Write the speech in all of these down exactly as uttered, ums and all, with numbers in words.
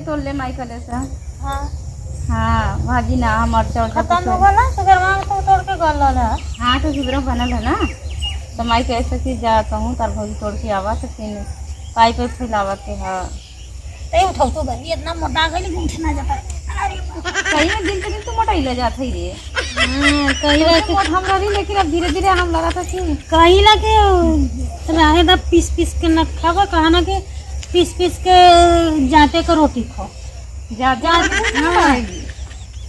तोड़ ले माई कहले से। हाँ। हाँ, भाजी ना, हम मरचा उरचा खत्म कुछ हो गल ना, सुगरवा में तो तोड़ के गल रहल है। हाँ, तो सुगरवा बनल है ना, तो माई कहे से कि जा कहूँ तार भौजी तोड़ के आवा, तो फिर पाई पे फैलावा के है। तै उठाऊ तो गई, इतना मोटा गई, लेकिन उठे ना जाता। अरे बाप। सही में दिन पे दिन तो मोटाइला जात है रे। हाँ, कहीं पहले रह तो के मोट हम रही, लेकिन अब धीरे धीरे हम लगा था कि कहीं ना के रहे दा पीस पीस के न खावा, कहा ना के पीस पीस के जाते के रोटी खाओ। जा, जा, जा, हाँ।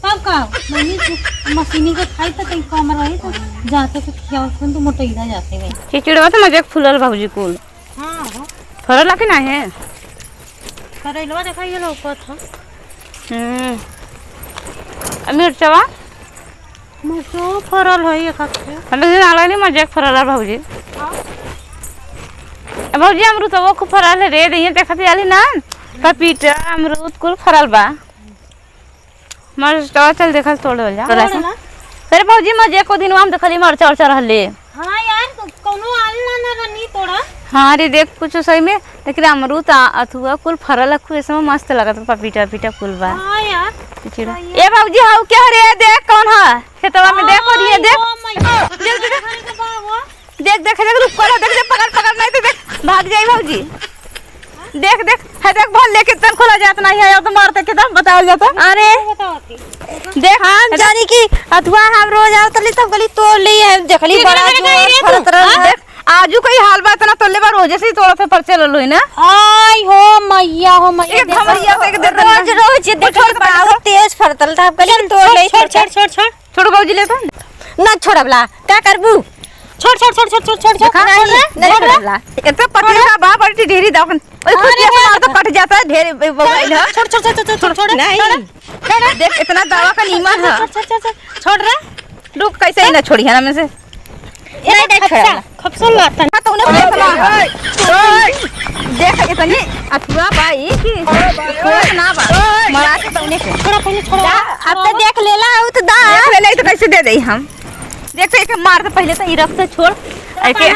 तब का? मम्मी के मशीनी के खाई तो कहीं कम रही तो जाते के खियाओ, सुन तो मोटाइला जाते भाई। चिचिड़वा तो मजे फूलल भौजी कुल। हाँ, हाँ। फरल कि नाही? करैलवा देखा, ये लौकत ह। हम्म। आ मिर्चवा? मिर्चो फरल है एक हाथ से। हम तो दिन आला नहीं, मजे फरल है भौजी। हाँ। ए भौजी, अमरूद तो वो खूब फरल है रे, दहिया देखत आली ना। पपीता, अमरूद कुल फरल बा। मरचा चल देखा तोड़ लेवल जा। तोड़ ना। अरे भौजी, मजे को दिन हम देखली मरचा उरचा रहले। हाँ यार, तो कौनो आल ना, ना रहनी तोड़ा। हाँ रे, देख कुछ सही में, लेकिन अमरूद आ, अथुआ कुल फरल है, खूब इसमें मस्त लगत, पपीता, पपीता कुल बा। हाँ यार। चिचिड़ा। हाँ यार। ए भौजी, हाउ क्या रे? देख कौन है? खेतवा में देख, और ये देख। ओ मैया। देख, देख, देख। खाने के बा वो। देख, देख, देख, रुक, पकड़, देख, देख, पकड़, पकड़, नहीं तो देख, भाग जाई भौजी। देख, देख, है देख, भर लेके तन खोला जात नहीं है, अब तो मारते के तब बतावल जाता। अरे, बताओ अथी। देख, हम जानी कि अथुआ हम रोज आवत रहली, तब गली तोड़ ली है, देखली बड़ा जोर फरत रहल है। देख, आजू कई हाल बा, इतना तोड़ ले बा, रोजे से ही तोड़त है, परचे लो ही ना। आई हो मैया, हो मैया, एक देखो। घमरिया से एक दे देना। रोज, रोज ये देखो, बड़ा तेज फरतल था, अब गली तोड़ ले, छोड़, छोड़, छोड़, छोड़। छोड़ भौजी ले तो। ना छोड़बला, का करबू? छोड़, छोड़, छोड़। देखा? छोड़ रे, नहीं छोड़ रे। छोड़बला। इतना पतली का बा, बड़ी ढेरी दाव। ओए, खुद अरे कैसे मार तो कट जाता है, ढेर ब-, बवाइल है। छोड़, छोड़, छोड़, छोड़, छोड़, छोड़। नहीं। छोड़ रे। देख, इतना दावा का नीमन है। छोड़, छोड़, छोड़, छोड़, छोड़ रे। रुक, कैसे ही ना छोड़ी है ना में से। ए, नहीं, नहीं, खपसा, छोड़बला। खपसा लाता। हाँ, तो उन्हें देख ला। देख, इतनी अथुआ बा ई कि कोई ना बा। मरा के तो उन्हें के। छोड़ा पहले, छोड़ा। जा, अब तो देख लेला, उ तो दा। देख लेला, ई तो कैसे दे दे हम। देख तो, एके मार तो पहले तो ई रख तो छोड़। एके,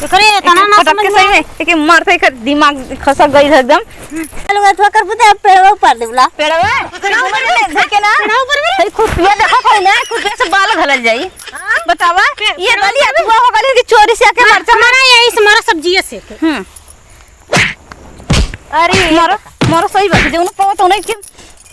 एकरे एतना ना पटक के समझ सही में। में, एके मार तो एकर दिमाग खसक गई है एकदम। चलो, अथवा कर पुते, अब पेड़वा उपाड़ देबला। पेड़वा? पेड़वा उपाड़ दे, धर के ना। पेड़वा उपाड़ दे। भाई, खुद ये देखो, कोई ना, खुद से बाल घलल जाई। हाँ? बतावा, पे-, ये पेड़वा गली उपाड़ दे। अथवा हो गली कि चोरी से आके मरचा हमारा यही से हमारा सब्जी है से। हम्म। अरे, मारो, मारो सही बात है, जौन पावत उन्हें के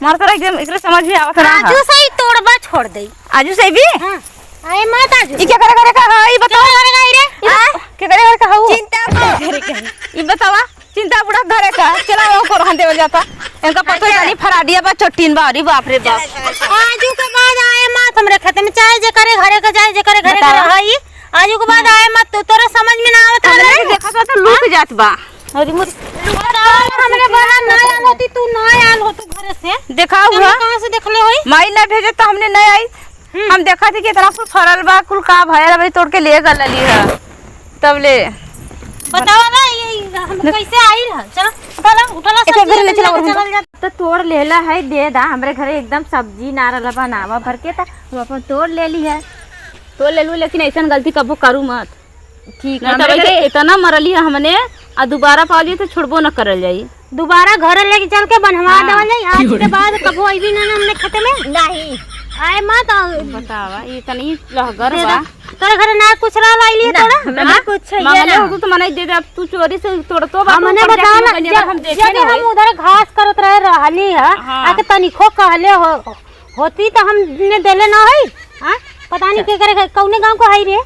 मारत रह एकदम, एकरे समझ में आवत रहा। आजू से ही तोड़बा छोड़ दे। आजू से भी? हाँ। आए मत आजू। ई के करे करे का है, ई बतावा। के करे करे का है रे? ई आ? के करे करे का है वो? चिंता करे का है। ई बतावा, चिंता बुढ़ा घरे का। चला वो को रहन देवल जाता। इनका पतो ही बतावा। नहीं फराडिया बा, चोटीन बा, अरे बाप रे बाप। आजू के बाद आए मत हमरे खेत में, चाहे जे करे घरे का, चाहे जे करे घरे का बतावा। रही। आजू के बाद आए मत तू, तोरा समझ में ना आवत हमरा रहले। के देखा तो, तो लूक हाँ? जात बा। अरे मोर लुगार हमरे बहन ना आल होती, तू ना आल हो तू घरे से। देखा तब हुआ? कहाँ से देख ले होई? माई ना भेजे तो हमने नहीं आई। हम्म। हम देखा थी कि इतना कुल फरल बा, कुल का भयल भाई तोड़ के ले गल ली है। तब ले। बतावा ना, ये हम देख। कैसे आइल है? चलो, उठा ला, उठा ला, एक सब्जी घर ले लेके चला, चला, चला जा। तो तोड़ लेला है, दे दा, हमरे घरे एकदम सब्जी ना रहला बनावा भर के, त हम अपन तोड़ ले ली है। तोड़ ले लू, लेकिन ऐसन गलती कबो करू मत। ठीक है, नहीं तो हमरे घरे इतना मरली है हमने, आ दोबारा पावली तो छोड़बो न करल जाई। दोबारा घर लेके चल के बनवा हाँ। देवल जाई। आज के बाद कबो अइबी ना, ना हमने खेते में। नहीं। आए मत आ। बतावा, ये तनी लहगर दे बा। दे। तोरे घरे ना कुछ रह लाइली ना, तोरा? हमें ना हाँ? कुछ है मंगले ना। हो तो मनाई दे दे, अब तू चोरी से तोड़ तो बा, हमने ऊपर बताओ जाके ना, मंगले जब, हम देखे जब ना हम होई। उधर घास करत रहे रहली है, हाँ। आके तनिको कहले हो, होती तो हमने देले ना होई। हाँ? पता नहीं अच्छा। के करे, कौने गाँव को है रे?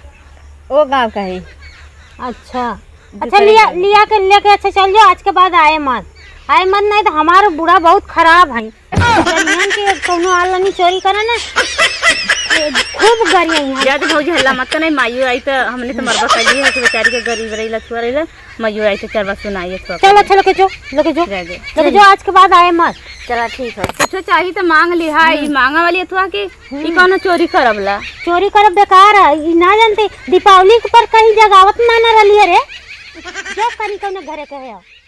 ओ गाँव का है। अच्छा। अच्छा, दूसरे लिया, गाँव। लिया के, लेके अच्छा चल जाओ, आज के बाद आए मत। आए मत, नहीं तो हमारा बूढ़ा बहुत खराब है। जनियन के कौनो आलनी चोरी करे ना, खूब गरियाई है। ज्यादा भौजी हल्ला मत कर, नहीं माइयो आई तो हमने तो मरबा कर ली है कि बेचारी के गरीब रही, लछुआ रही, माइयो आई तो चरबा सुनाई है थोड़ा। चलो, चलो, के जो, लेके जो, जाए दे। लेके जो, आज के बाद आए मत। चला ठीक है। कुछो चाही तो मांग लिहा, ई हम्म। मांगा वाली अथवा की ई हम्म। कौनो चोरी करबला? चोरी करब बेकार है, ई ना जानते दीपावली के पर कहीं जगावत ना ना रहली है रे। जो करी कौनो घरे के है।